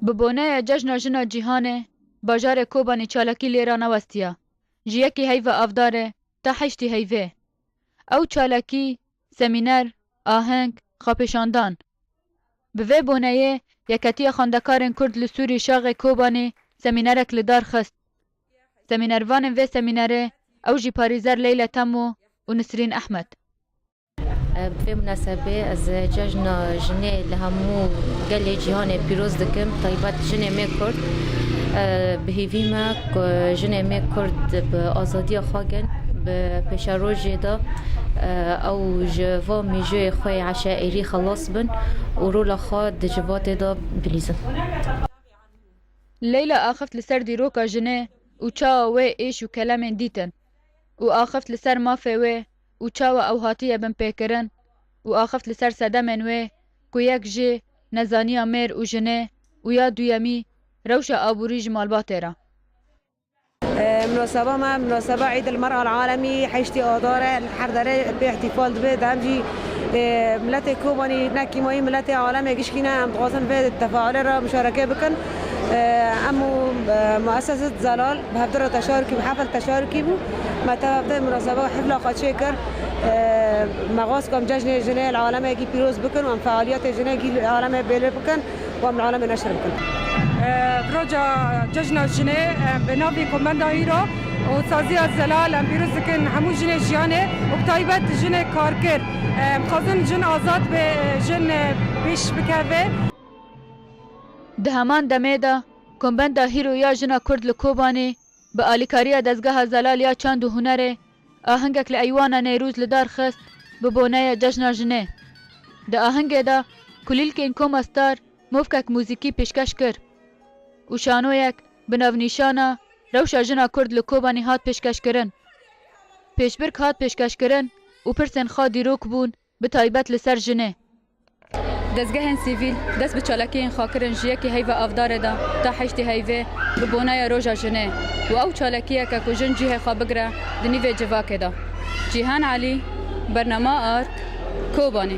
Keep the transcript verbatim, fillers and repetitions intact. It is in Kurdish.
Bi boneya Cejna Jina Cîhanê, bajarê Kobanê çalakî lê ranewestiya. Ji yekê heyva avdarê ta heştê heyvê. Ew çalakî, semîner, aheng, xwepêşandan. Bi vê boneyê, Yeketiya Xwendekarên Kurd li Sûrî Şaxê Kobanê semînerek li dar xist. Semînervanên vê semînerê ew jî parêzer Leyle Temo û Nisrîn Ehmed. Bi vê munasebê ez cejna jinê li hemû gelê cîhanê pîroz dikim, taybet jinê me Kurd. Bi hêvî me ku jinê me Kurd bi azadiya xwe gel, bi pêşerojê de ew ji va mêjoyê xwe yê eşaîrî xelas bin û rola xwe di civatê de bilîzin. Leyla axift li ser dîroka jinê û çawa wê êş û kelemên dîtin û axift li ser mafê wê û çawa ew hatiye binpêkirin û axift li ser sedemên wê ku yek jê nezaniya mêr û jinê û ya duyemî rewşa aborî ji malbatê re. Munaseba me, munaseba Îd el Mer'a el Alemî, heştê Adar e, her derê pê îhtîfal dibe, dem jî miletê Kobanî ne kîmayî miletê alemê gişkî ne, em dixwazin vê tefaulê re muşareke bikin. Em û muesseset Zelal bi hevdira teşarikî, bi hefl teşarikî bû. Me tev hevdê munaseba hifla xwe çêkir. Me xwest ku em cejnê jinê li alemekî pîroz bikin û em fealiyetê jinekî li alemê bêle bikin. Wan alemê neşir bikin. Roja cejna jinê bi navî Komenda Hîro û saziya Zelal em pîroz dikin hemû jinê jiyanê û bi taybet jinê karker. Em xwazin jin azad be, jin pêş bikeve. Di heman demê de Kombenda Hîro ya Jina Kurd li Kobanê bi alîkariya Dezgeha Zelal ya Çand û Hunerê ahengek li Eywana Nêrûz li dar xist bi boneya Cejna Jinê. Di ahengê de kulîlkên Koma Star movkek muzîkî pêşkeş kir û şanoyek bi navnîşana Rewşa Jina Kurd li Kobanê hat pêşkeşkirin. Pêşbirk hat pêşkeşkirin û pirsên xwe dîrok bûn bi taybet li ser jinê. Dezgehên sivîl dest bi çalakiyên xwe kirin ji yekê heyva avdarê de ta heştê heyvê bi boneya Roja Jinê û ew çalakiyeke ku jin cihê xwe bigire di nîvê civakê de. Cîhan Elî, Bernama Ark, Kobanê.